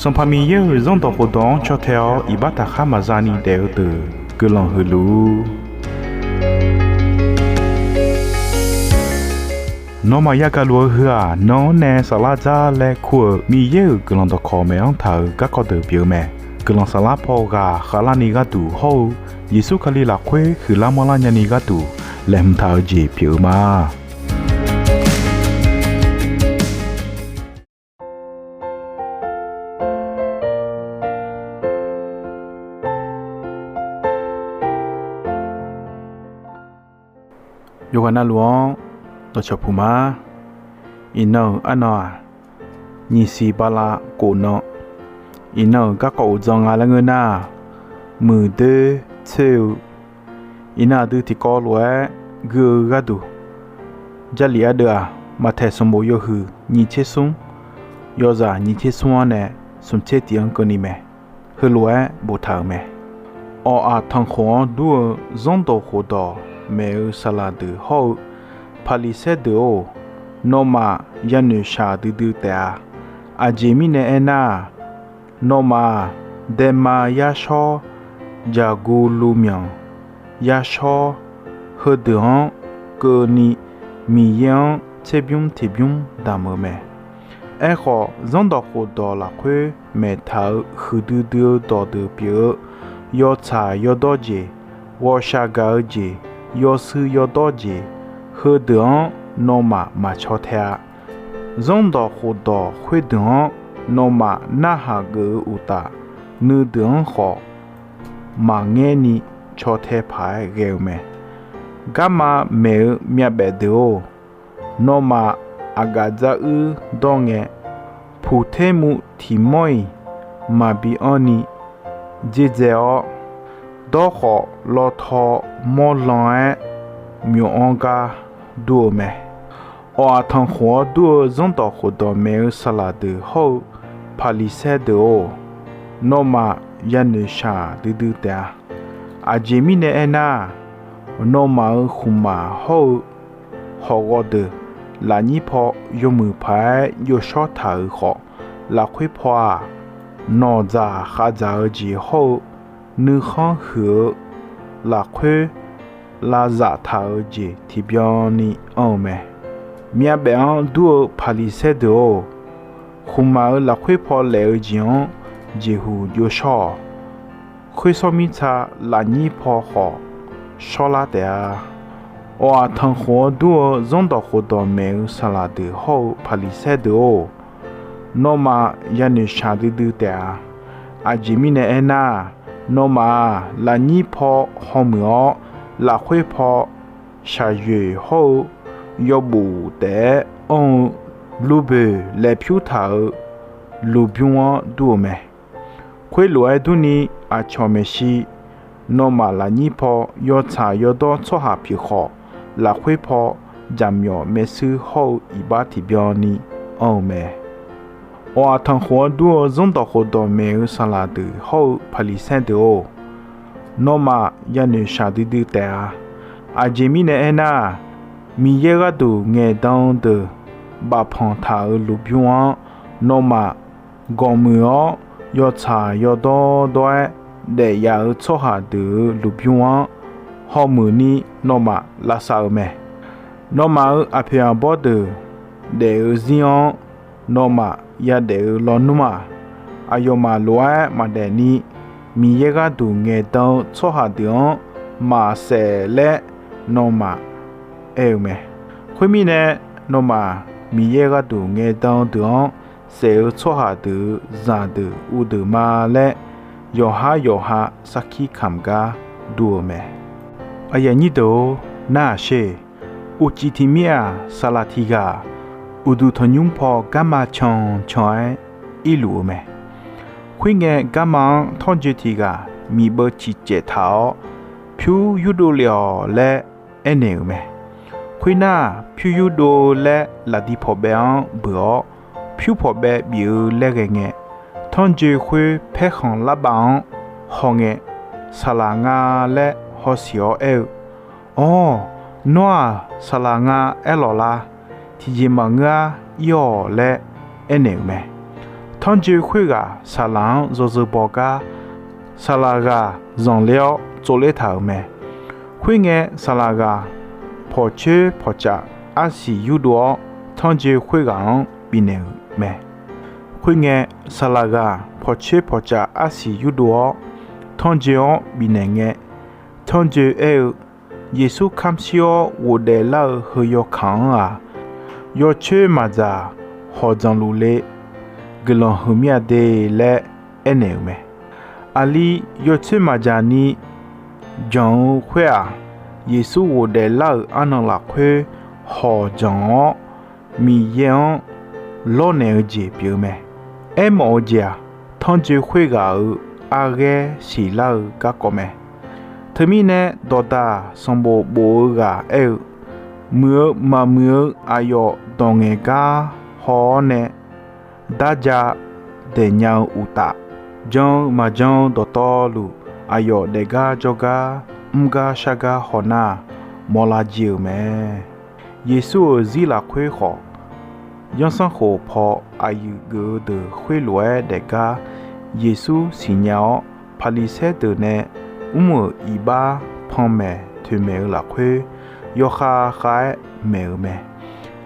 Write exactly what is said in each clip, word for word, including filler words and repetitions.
Sanqpaq Miqyaer-euq Zanrdawq khofdawq-anr caw tae-awr iqbax taqkhar maqza ni daef-eu deuq guiqlanq huiq luf-ur. Nawmaf yagaq luf-eu heu-aq, nan-anr nae saflar dzar laer kur-euq Miqyaer-euq guiqlanq dawqkawq maeq-anr taq-euq garkawv deuq pyeuf-eu mae. Guiqlanq saflar paw ghaq khavlarni gharduq hawr-eu Yeqsur Kali lafkhoer huiqlar manrlar nyani gharduq laeqhmq taq-eu jeq pyeuf-eu ma. Yawqghaq navluf-anr dawqcawq puq ma. Iqnan-euq arnan-aq, nyiq siq bala kof nan, iqnan-euq garkawv uqdzan nga laer ngeur nar-aq, muiqdoer tsoer-eu, iqnan aqdui tiqkawv lof-aer gui-eu gharduq, Jarlif ardeuv-aq, Maqtaeq sanqbof yawhuiq nyiq tser smr, yawzaq nyiq tser smr-anr nae smq tser tiq-anr keuvni mae. Heulof-aer boftaq-euq mae. Awq-aq tanqkhoq-anr dur-eu Zanrdawq khofdawq maeq-eu saqlaq deuq hawr-eu Paqliqsaer deuq-or, nawmaf yanoeq shaq duidui taef-a. Aqjeq mirnae aernar-aq, nawmaf-aq, daema yarshawr, jaqguv luvmyanq yarshawr, heudeuq-anr keuvni Miqyaer-anr tserbymr tiqbymr damq-eu mae. Aerkhawf, Zanrdawq khofdawq lafkhoer maeqtaq-euq huiqdui dui-eu dawqdeuq pyeuf-eu yawtsaq yawdawr jeq, ghawqshaq gaq-eu jeq, yawshuir yawdawr jeq, heudeuq-anr nawmaf maqcaw tae-a. Zanrdawq khofdawq khoerdeuq-anr nawmaf narhaq geuf-eu uqtaf, nuideuq-anr khawf maqngaer ni caw tae paq-aer ghae-eu mae. Garma maeq-eu myavbaef deuq-or, nawmaf aqgaf dzaruir dawr ngae, puqter muv tiqmawr-iq maqbi anrni dzerdzae-awr, dawrkhawf lawtaw mawrlan-aer myof-anr gar dur-eu mae. Awq-aq tanqkhoq-awr dur-eu Zanrdawq khofdawq maeq-eu saqlaq deuq hawr-eu Paqliqsaer deuq-or, nawmaf yanoeq shaq duidui taef-a. Aqjeq mirnae aernar, nawmaf-euq khmqmaq hawr-eu hawq ghawqdeuq lafnyir paw yawmuiq paq-aer yawshawr taq-euq khawf, lafkhoer paw-aq, nawqdzaq khavdzaq-eu jeq hawr-eu nuikhanr huiq-eu lafkhoer lavzaf taq-eu jeq tiqbyan ni anr-eu mae. Myavbaef-anr dur-eu Paqliqsaer deuq-or, khmqmaq-euq lafkhoer paw laef-eu jeq-anr jeqhuq jovshawr-awq. Khoer sawr mirtsa lafnyir paw khawf shawrlar taef-a. Awq-aq tanqkhoq-awr dur-eu Zanrdawq khofdawq maeq-eu saqlaq deuq hawr-eu Paqliqsaer deuq-or, nawmaf yanoeq shaq duidui taef-a. Aqjeq mirnae aernar, nawmaf-aq lafnyir paw hawmuiq-awr, lafkhoer paw shaqyoeq hawr-eu yawbof taef-aer anr-eu luvboeq laeq pyur taq-euq lufbymr-anr dur-eu mae. Khoerlof-aer durni, aqcawq maeqshi nawmaf lafnyir paw yawtsaq yawdawr tsawrhaq pyeuf khawf, lafkhoer paw jaqmyawf maershuir hawr-eu iqbax tiqbyan ni anr-eu mae. Awq-aq tanqkhoq-awr dur-eu Zanrdawq khofdawq maeq-eu saqlaq deuq hawr-eu Paqliqsaer deuq-or, nawmaf yanoeq shaq duidui taef-a. Aqjeq mirnae aernar, Miqyaer gharduq ngaeqdan-eu deuq bafpanq taq-euq lufbymr-anr nawmaf gawqmuiq-awr, yawtsaq yawdawr dawr-aer daef yaf-eu tsawrhaq deuq-euq lufbymr-anr hawmuiq ni nawmaf lavsav-eu mae. Nawmaf-euq aqpoeq aqbawr deuq daef-eu zir-anr nawmaf yadaef-eu lawnmr-aq, aqyawfmaf lof-aer maqdaef ni, Miqyaer gharduq ngaeqdan-eu tsawrhaq deuq-anr maqsaef laer nawmaf aer-eu mae. Khoermirnae, nawmaf Miqyaer gharduq ngaeqdan-eu deuq-anr saef-eu tsawrhaq deuq-euq zaqdeuq uvdeuq ma laer, yawqhar yawqha sarkir kamq gar dur-eu mae. Aqyuif aqnyir deuq-or, narhaq sher. Uqcif tiq mir-aq, saqlaq tiq ghaq uqduq tanqnymr paw garma cancan-aer irluf-eu mae. Khoerngae, garma-anr tawrjoe tiq ghaq miqbeu ciqcaev taq-awr, Pyur yurdov lef-awq laer aernaeq-euq mae. Khoernar, Pyur yurdov-eu laer laqdi pawqbaev-anr beuq-awr, pyur pawqbaev bif-eu laer ghae ngae, tanrjoe khoer paerkhanq larbaf-anr hawngae, Saqlaq nga laer hawsiq-awr aer-eu, Awr, nawr-aq saqlaq nga aer lawq la. Tiqjeq maqngeur-ar ir-awq laer aernaeq-euq mae. Tanrjoe khoerghaq saqlaq-anr yawzeu baw gar, saqlaq ghaq zanqler-awr tsovler taq-euq mae. Khoerngae, saqlaq ghaq pawqcoer pawqcaf arsiq yurdov-awr, tanrjoe khoerghaq-anr bifnaeq-euq mae. Khoerngae, saqlaq ghaq pawqcoer pawqcaf arsiq yurdov-awr, tanrjoe-anr bifnaeq ngae, tanrjoe aer-eu, Yeqsur kamq shir-awr ghofdaef lar-eu heu yawkaq-anr-aq, yawcoer maqdzaq hawq dzanq luf le guiqlanq huiq mir-a de laer aernaeq-euq mae. Aqli yawcoer maqdzaq ni janq-eu khoer-aq, Yeqsur ghofdaef lar-euq arnan lafkhoer hawq dzanq-awr, Miqyaer-anr lawrnaeq-eu jeq pyeuf-eu mae. Aermawf-eu jeq-aq, tanrjoe khoerghaq-euq arghaer siqlar-eu garkawv mae. Teumirnae, dawqdaq sanqbof bof-eu ghaq aer-eu, muiq-eu maqmuiq-eu aqyawf dawq ngaeq gar haw-awr nae, darja daeqnya-eu uqtaf, jan-eu maqjan-eu dawqtawvluf aqyawf daefgar jawrgar mrgar shargar haw nar, mawrlar jir-euq mae. Yeqsur-euq zir lafkhoer khawf, yanrsanrkhof paw aqyuif geuf-eu deuq khoerlof-aer daefgar Yeqsur siqnya-awr, Paqliqsaer deuq nae mr-euq iqbax panmaeq toeqmaeq-eu lafkhoer, yawkhav khav-aer maeq-euq mae.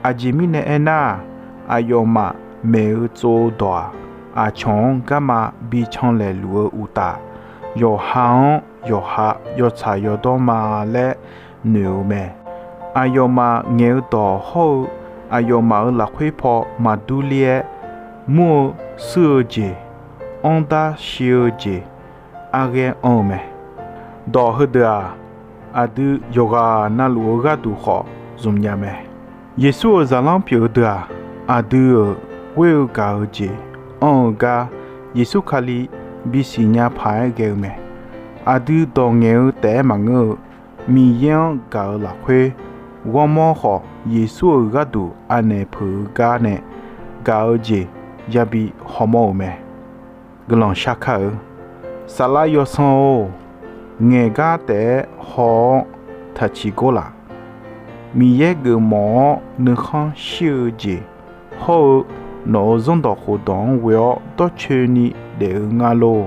Aqjeq mirnae aernar-aq, aqyawfmaf maeq-eu tsov-eu dawq-aq, aqcawq-anr garma bi canlaeq luf-eu uqtaf, yawqha-anr yawqha yawtsaq yawdawr ma laer noeq-eu mae. Aqyawfmaf ngaeq-eu dawq hawr-eu aqyawfmaf-euq lafkhoer paw maqdur ler-aer, mur-eu suir-eu jeq, anr dar shi-eu jeq, arghaer anr-eu mae. Dawq heudeuq-aq, aqdui yawqghaq navluf-eu gharduq khawf zmqnya mae. Yeqsur-euq zaqlanr pyeuf-eu deuq-aq, aqdui-euq ghoer-eu gaq-eu jeq anr-eu gar Yeqsur Kali bisiq nya paq-aer ghae-eu mae. Aqdui dawq ngaeq-eu taef-aer maqngeur-eu, Miqyaer-anr gaq-eu lafkhoer, ghawrmawr khawf Yeqsur-euq gharduq anaeq peuq-eu gar nae gaq-eu jeq yabi hawmawr-euq mae. Guiqlanq shar kar-eu. Saflar yawsanr-or, ngaeq gar taef-aer haw-awr taqciq gor laf. Miqyaer geufmawf-awr nuikhanr shir-eu jeq hawr-eu, nawq-euq zanrdawq khofdawq-anr ghoe-awr dawrcoeni daef-eu nga lor.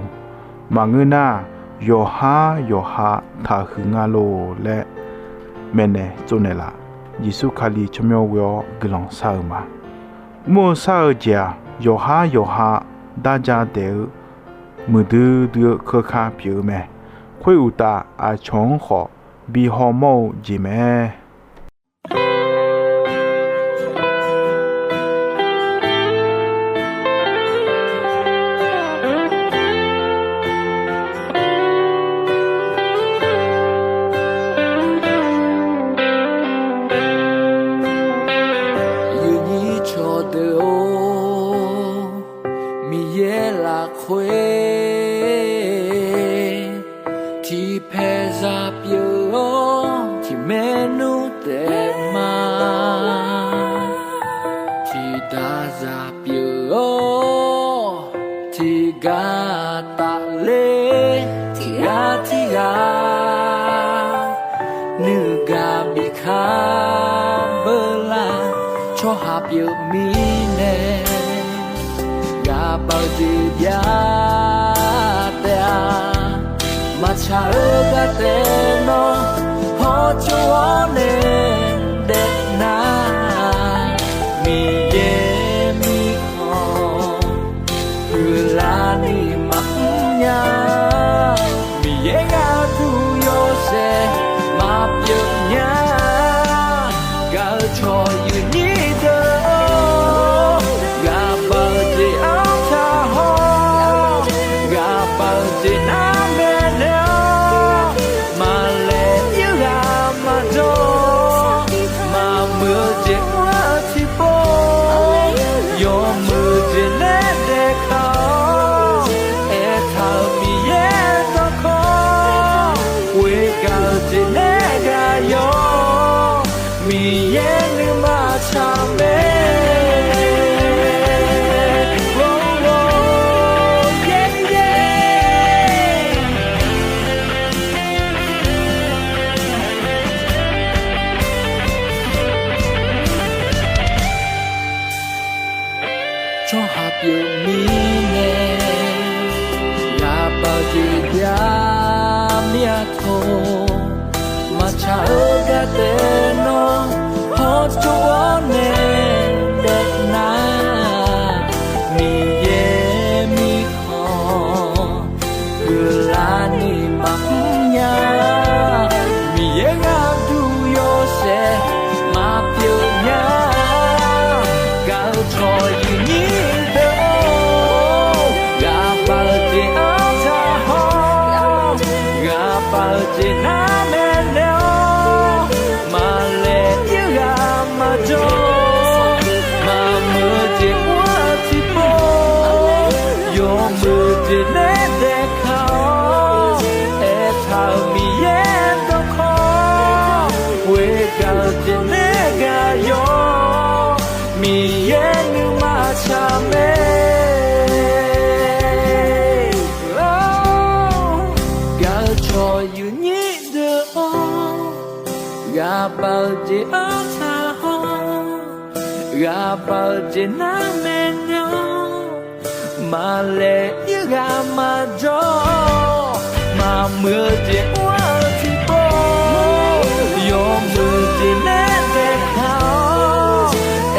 Maqngeur nar, yawqhar yawqha taqhuiq nga lor laer maeqnaeq tsovnaeq laf. Yeqsur Kali tsawrmyanr ghoe-awr guiqlanq shar-eu ma. Mr-eu shar-eu jeq-aq, yawqhar yawqha darja daef-eu muiqdui dui-eu keuka pyeuf-eu mae. Khoeruqtaf, aqcawq-anr khawf bi hawmawr-eu jeq mae. Yawnyir cawqdeuq-or, Miqyaer lafkhoer tiqpaeq zaq pyeuf-awr, tiqmaernmr taef ma. Tiqdaq zaq pyeuf-awr, tiqgar tafler, tiqgar tiqgar nuigaq bikaq beular, tsawrhaq pyeuf mirnae, ghaqbav-eu jeq jav taef-a. Maqtsaq-eu gar taef nawr hawtsov-awr nae daef nar, Miqyaer mirkhanq huiqlar ni maqmr nya. Miqyaer gharduq yawshaef maqpyeuf nya. Gaq-eu cawq yawnyir deuq-or, ghaqbav-eu jeq artaq haw, ghaqbav-eu jeq nar maeqnaeq-awr, maqlaeq ir ghaq maqjawr, maqmuiq-eu jeq mr-eu tiqpov Tsawrhaq pyeuf mirnae, ghaqbav jeq jav mir-a tawq. Maqtsaq-eu gar taef nawr hawtsov-awr nae daef nar, Miqyaer mirkhanq geuflarni maqmr nya. Miqyaer gharduq yawshaef maqpyeuf nya. Gaq-eu cawq yuifnyir deuq-or, ghaqbav-eu jeq artaq hawr, ghaqbav-eu jeq nar maeqnaeq-awr, maqlaeq ir ghaq maqjawr, maqmuiq-eu jeq ur-eu tiqpov, yawmuiq jeq nae daefkaq-awr, aertaq-euq Miqyaer dawqkawq, ghoegaq-eu jeq nae gaq yawr, Miqyaer nuima tsaq mae. Gaq-eu cawq yuifnyir deuq-or, ghaqbav-eu jeq artaq hawr, ghaqbav-eu jeq nar maeqnaeq-awr, maqlaeq ir ghaq maqjawr, maqmuiq-eu jeq ur-eu tiqpov, yawmuiq jeq nae daefkaq-awr,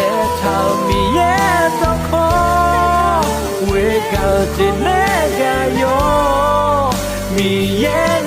aertaq-euq Miqyaer dawqkawq, ghoegaq-eu jeq nae gaq yawr, Miqyaer